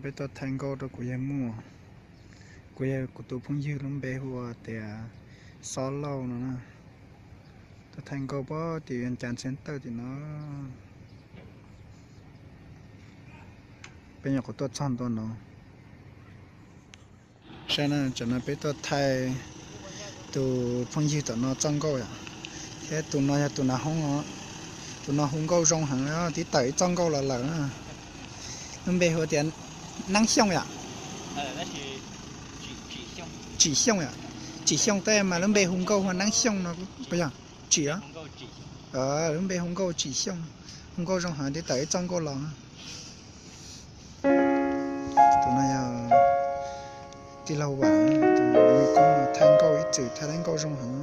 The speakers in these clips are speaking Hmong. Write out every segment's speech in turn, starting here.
Peb tuaj thaij nkauj rau kuv yawg muam, kuv yawg kuv tus phooj ywg lub npe hu ua tias Xob Lauj no na. Tuaj thaij nkauj pab tim Vias Cas Center tim no. Peb nyuam qhuav tuaj txog ntua no. Saib na, tam no peb tuaj thaij tus phooj ywg tom no txoj nkauj yom, thiab tus no yog tus nav hoob os. Tus no hu nkauj zoo heev, twb tawm ib txoj nkauj los lawm na. Lub npe hu tias Neeb Xyooj yom. Tsim Xyooj yom. Tsim Xyooj tej mas lub npe hu nkauj hu Neeb Xyooj no puas yog? Tsim os. Lub npe hu nkauj Tsim Xyooj, hu nkauj zoo heev, twb tawm ib txoj nkauj los. Tus no yog tij laug Vam, tus me koob no thaij nkauj ib txwm thaij tau nkauj zoo heev.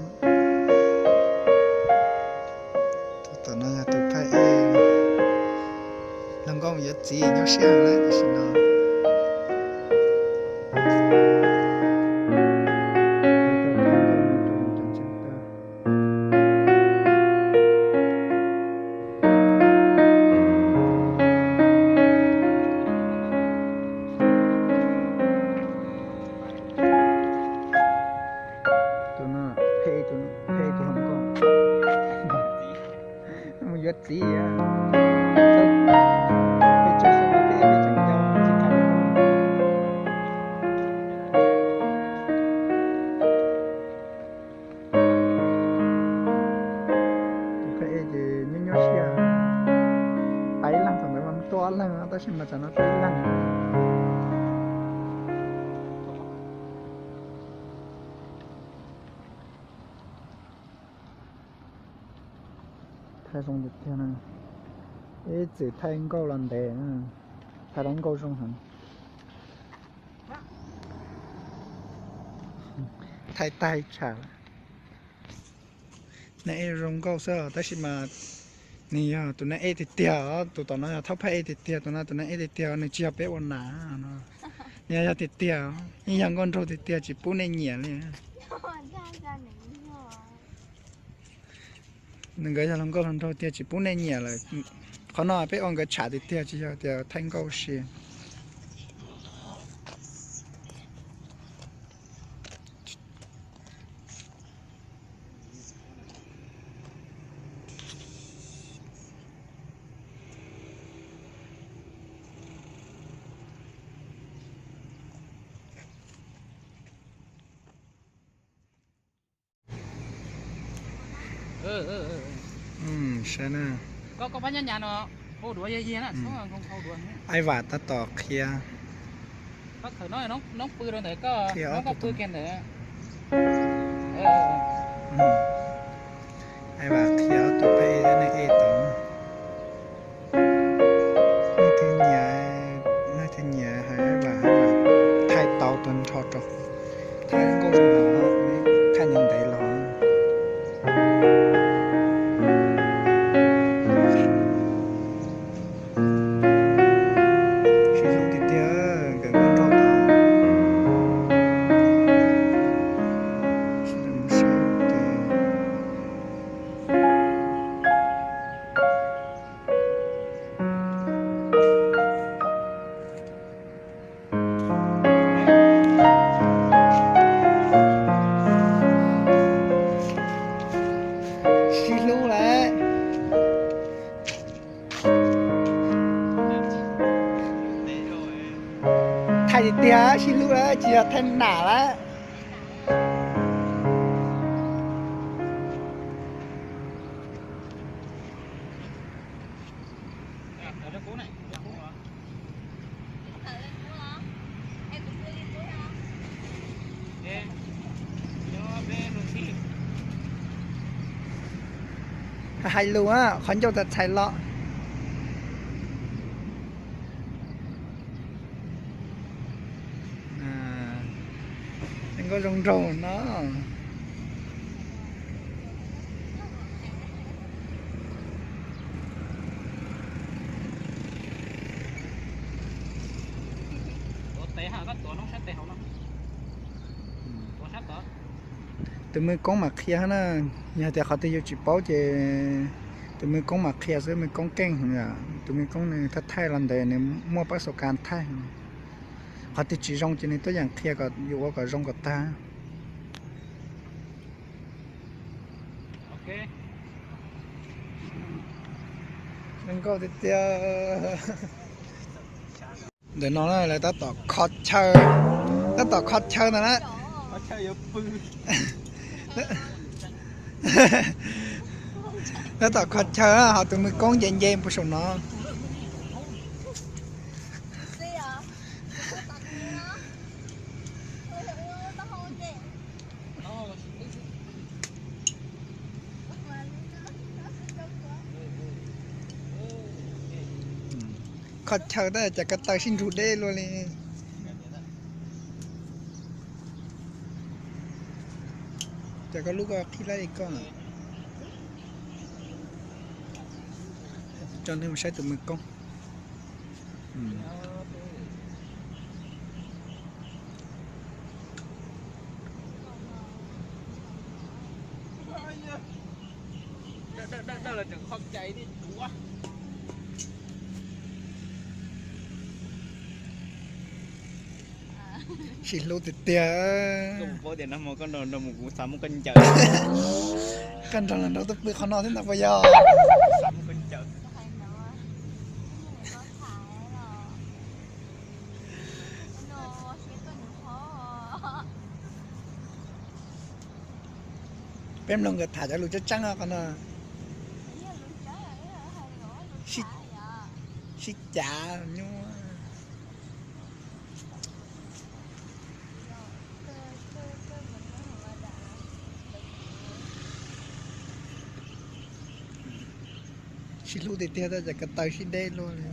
Tus tom no yog tus phaj ej, hluas nkauj yuav txiv nyob siab lawm tam sim no. Tus no, peb tus, peb tus hluas nkauj mus yuav txiv. Peb tsawg xyoo no peb peb tseem nco tsis tau. Tus phaj ej ces nyuaj nyuaj siab, pab ib leeg thaum ntawd mas tuaj ob leeg tab sis mas tsam no pab ib leeg. Thaij zoo tiag tiag na. Ib txwm thaij nkauj los ntev, thaij tau nkauj zoo heev. Thaij tag tsham lawm. Neb ej zoo nkauj xwb tab sis mas nws yog tus neb ej tiag tiag os, tus tom no yog thaub phaj ej tiag tiag, tus no tus neb ej tiag tiag, nws tsis yog peb ua nas no. Nws yog tiag tiag, yeej yog nkauj nraug tiag tiag, tsis pub nej nyiam li. Nws nkawd yog hluas nkauj hluas nraug tiag, tsis pub nej nyiam lawm. Qhov no peb ua nkawd tsham tiag tiag, tsis yog tias thaij nkauj si. Saib na. Aib Vam tab tom qhia, qhia ob tug, Aib Vam qhia ob tug phaj ej thiab neb ej tau. Nej thiaj nyiam, nej thiaj nyiam hais Aib Vam, Aib Vam thaij tau tag nrho rau, thaij nkauj zoo no, thaij ntev ntev los. Sib hlub tiag tiag nkawd nkauj nraug tod. Sib mus saib tias sib hlub lawm. Thaij tiag tiag sib hlub lawm, tsis yog thaij nam lawm. Hais lus, qhov ncauj txhais txhais los. Nkauj zoo nraug no. Tus me koob mam qhia na, yog tias qhov twg yus tsis paub ces tus me koob mam qhia xwb, me koob keej heev. Tus me koob nws thaij thaij los ntev, nws muaj pab xu kas thaij heev. Qhov twg tsis zoo ces nws tuaj yeem qhia kom yus ua kom zoo kom tag. Zoo nkauj tiag tiag. Ntawm no na lawv tab tom kho chaw, tab tom kho chaw ntawd na. Tab tom kho chaw, ho tus mwj koob nce nce puag saum no. Kho chaw tab cas ko taw sib nrug deb luaj li. Cas koj lub koj qhib laib li koj. Tso neeg mus saib tus mwj koob. Sib hlub tiag tiag. Koj nrog los nrog tuaj pw qhov no thiab ntag puas yog? Peb mloog nkawd tham cov lus tseeb tseeb qhov no. Sib cav nyuaj. Sib hlub tiag tiag tab cas ko taw sib deb luaj li.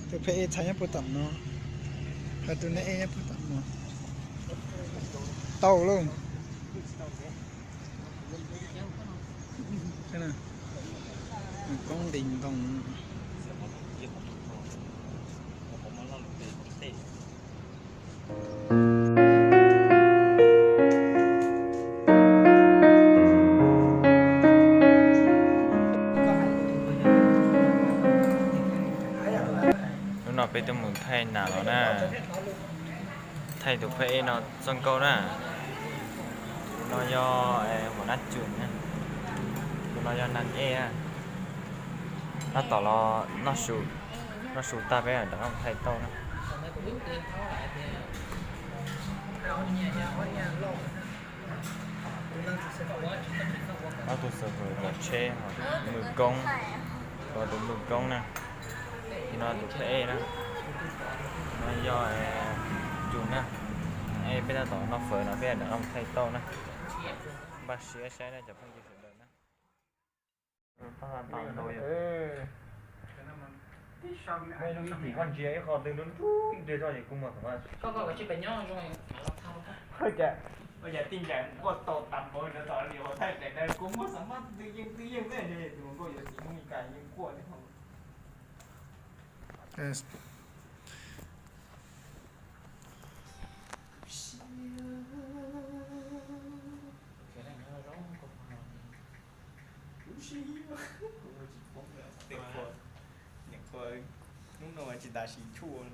Tus phab ej txhais nyob puag tom no, ho tus neeg ej nyob puag tom no. Tau lauj. Koob nqis ntoo. Hnub no peb tuaj mus thaij nas los na, thaij tus phab ej no txoj nkauj na. Tus no yog Muam Nab Cus na, tus no yog nas ej na. Tab tom los noj su, noj su tag peb rov qab mus thaij tauj na. Ob tug xav hwm lawv tsheb, mwj koob, tus mwj koob na, no tus phab ej na, no yog Cus na. Peb tab tom noj fawm no peb rov qab mus thaij tauj na. Npaj siab saib na cov phooj ywg sawv daws na. Ua cas tij ncaim quaj tau tas npaum no tom li ua thaij daim ntawd kuv muab xav mas twj yeej twj yeej xwb, tus nkauj yuav txiv Hmoob Meskas yeej quaj thiab. Hnub no tsis tas siv tshuaj.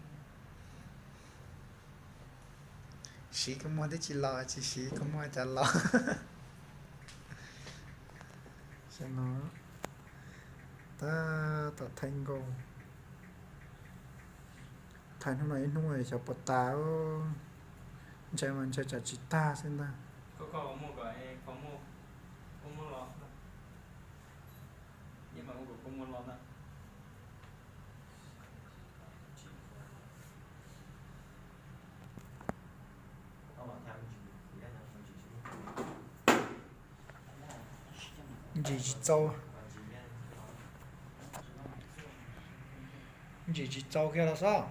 Siv kua muag twb tsis los, tsis siv kua muag cas los. Xyov no tab tom thaij nkauj, thaij hnub no ib hnub xyov puas tas, ntshai mas ntshai tsam tsis tag xwb ntag. Ntsis tsis txaus, ntsis tsis txaus kiag los xwb.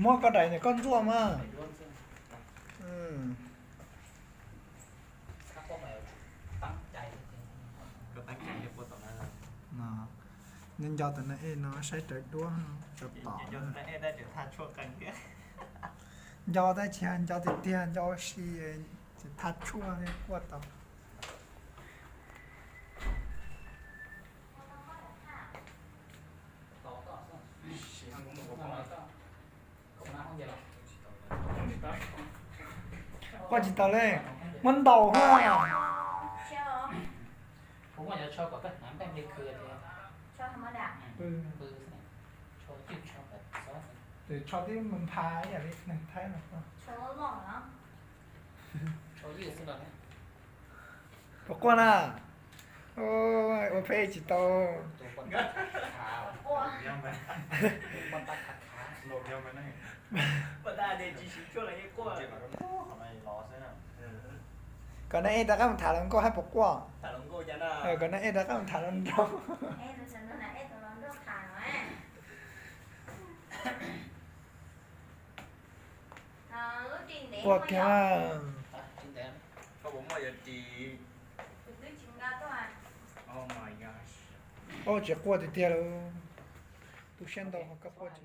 Muab koj daim ntawm koj ntxuaj mas. Nco nco tam no ej no saib rawv duab rau tom. Nco tab sis nco tiag tiag, nco ua si, tsis thaj tshuaj quaj tau. Tsis tau li, muab ntaus hab. Tso tib npha ib yam li neeg Thaib no. Puas quaj na? Ua phem tsis tau. Kom neb rov qab mus tham hluas nkauj hab puas quaj? Kom neb rov qab mus tham hluas nraug. Quaj kiag. Ob, tsis quaj tiag tiag lauj. Tu siab ntau ho koj quaj tsis.